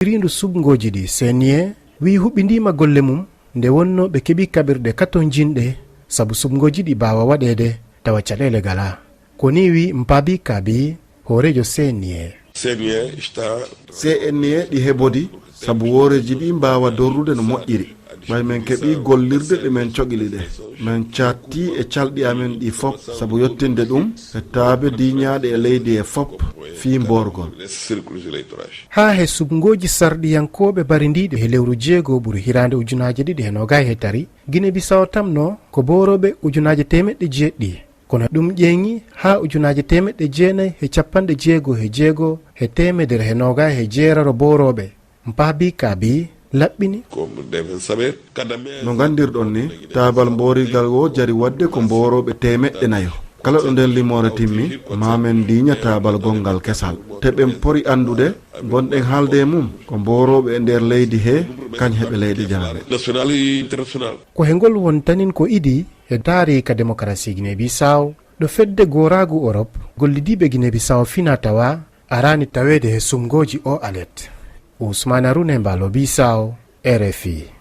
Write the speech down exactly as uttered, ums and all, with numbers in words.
Jokkondirindu suɓngooji ɗi, C N I A wiyi huɓɓindiima golle mum nde wonnoo ɓe keɓii kaɓirɗe katonjinɗe sabu suɓngooji ɗi mbaawa waɗeede tawa caɗeele ngalaa. Ko nii wiyi Mpaabi Kaabi, hooreejo C N I A. C N I A ɗi heɓodi sabu wooreeji ɗi mbaawa dorrude no moƴƴiri. Ɓay men keɓii gollirde ɗe men coƴli ɗe, men caattii e calɗi amen ɗi fop sabu yottinde ɗum e taabe diiñaaɗe e leydi he fop fii mboorgol. Haa he suɓngooji sarɗiyankooɓe barindiiɗi he lewru jeego ɓuru hiraande ujunaaje ɗiɗi he noogaay he tari, Gine Bisaw tamnoo ko mboorooɓe ujunaaje teemeɗɗe jeeɗiɗi. Kono ɗum ƴeeŋi haa ujunaaje teemeɗɗe jeenay he cappanɗe jeego he jeego he teemedere he noogaay he jeeraro mboorooɓe. Mpaabi Kaabi laɓɓini. No nganndirɗon ni, taabal mboorigal woo jari waɗde ko mboorooɓe teemeɗɗe nayo. Kala ɗo nden limoore timmi, maa men diiña taabal gonngal kesal. Te ɓen pori anndude, ngonɗen haalde e mum, ko mboorooɓe e nder leydi he, kañ heɓe leyɗe janaɓe. Ko he ngol wontanin ko idii he taariika demokarasi Gine Bisaw, ɗo fedde gooraagu Orop gollidiiɓe Gine Bisaw fina tawa araani taweede he suɓngooji o alet. Usmaan Aruna e Mbaalo Bisaw, R F I.